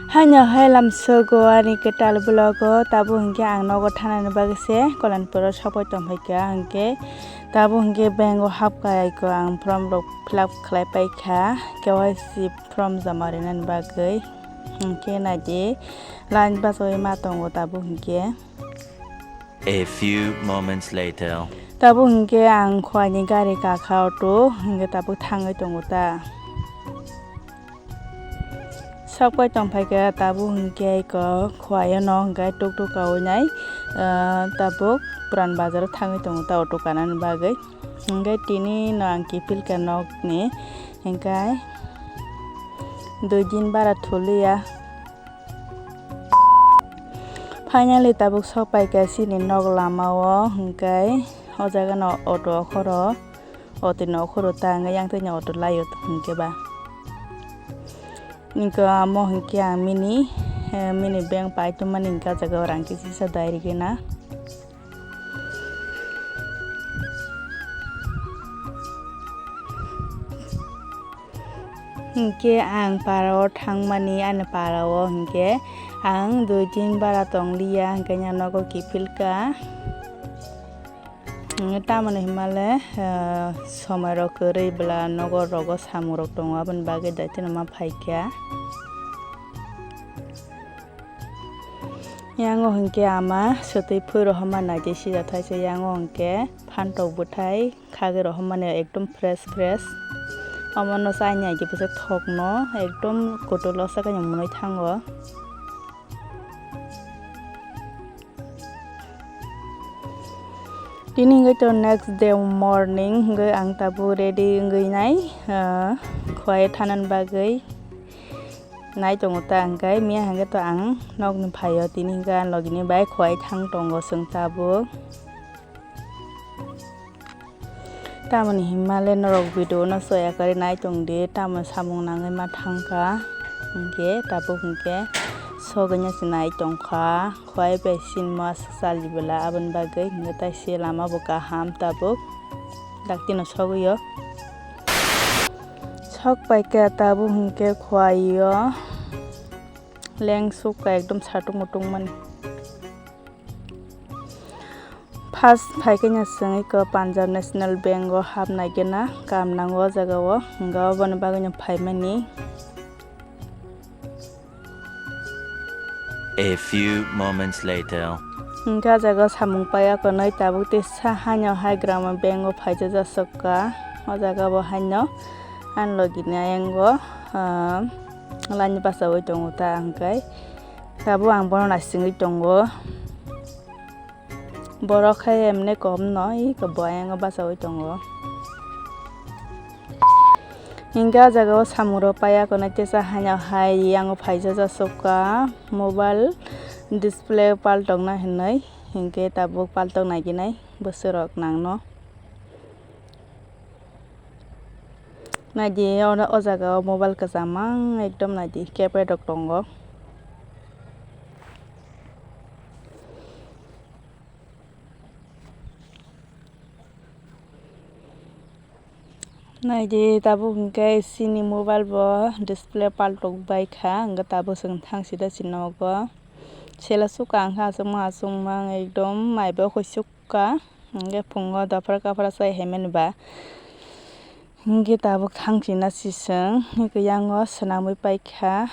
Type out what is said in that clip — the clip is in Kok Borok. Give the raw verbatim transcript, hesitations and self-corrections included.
Haino hai lamsogo ani kwtal vlogo, tabuk hinkhe ang nogo thanani bagwi se Kolanpuro sokpai tongphaikha, hinkhe tabuk hinkhe bank o hapkha aiko ang form rok fill up khlai paikha, K Y C form joma rinani bagwi, hinkhe naidi line bachoi ma tongo tabuk hinkhe. A few moments later. Tabuk hinkhe ang Khwaini gari kakha auto, hinkhe tabuk thangwi tongo ta. Sokpai tongphaikha tabuk hinkhe aiko Khwaio no hinkhe tuk tuk kaui nai, ah, tabuk Puran Bazar o thangwi tongo ta auto kanani bagwi. Hinkhe tini no ang kiphilkha nokni, hinkhe dui din bara thuliya. Finally tabuk sokpaikha chini nok lama o, hinkhe o jaga no auto okhoro, auto ni okhoro ta hinkhe yang twi ni auto lai o hinkhe ba. Hinkhe amo hinkhe ang mini, eh, mini bank pai tongmani hinkhe o jaga o rang kisa kisa dai rwgena. Hinkhe ang para o thangmani, ani para o hinkhe ang dui din bara tongliya, hinkhe nogo kiphilkha. Hinkhe tamoni hinmale, ah, somoi rok kwrwi bwla nogo rogo samung rok tongo, aboni bagwi daitino ma phaikha. Yango hinkhe ama swtwi phwi rohorma naidi sijak thaisa, yango hinkhe phantok bwthai khagwi rohormani ekdom fresh fresh. Omono chaini aidi bwswk thokno ekdom kwtwlo sakhe mwnwi thango. Tini hinkhe to next day morning hinkhe ang tabuk ready wngwi nai, ah, Khwai thanani bagwi. Nai tongo ta hinkhe, miya hinkhe to ang nokni phaio, tini hinkhe ang logini bai Khwai thang tongo chwng tabuk. Tamoni hinmale norok video no soya kwrwi nai tongdi, tamo samung nangwi ma thangkha, hinkhe tabuk hinkhe sogwino se nai tongkha, Khwai bai sinmo aswk chali bwla, aboni bagwi hinkhe tai se lama bo kaham tabuk daktino sogwio. Sok paikha tabuk hinkhe Khwai o leng sukha ekdom satung mutung mani. First phaikhe no chwng eko Punjab National Bank o hapnai gena kam nango o jaga o, hinkhe oboni bagwi no phaimani. A few moments later. Hinkhe o jaga o samung paiya konwi tabuk tei sa haino hai Gramin Bank o phaijak jasukha. O jaga bo haino ani logi ni ayang o, ah, line bachaui tongo ta hinkhe tabuk ang bono naisingwi tongo. Borok khe emne kom no, eko bo ayang o bachaui tongo. Hinkhe o jaga o samung rok paiya konwi teisa haino hai yang o phaijak jasukha mobile display paltokna hinwi, hinkhe tabuk paltok naiginai bwswk rok nangno. Naidi o, o jaga o mobile kwcham mang ekdom naidi keypad rok tongo. Naidi tabuk hinkhe chini mobile bo display paltok bai kha, hinkhe tabuk chwng thang sida se nogo. Sela sukha hinkhe achukma achukma ekdom mai bo khuisuk kha, hinkhe phungo dophra kaphra chai hai mani ba. Hinkhe tabuk thang sina se chwng, hinkhe yango swnamwi paikha.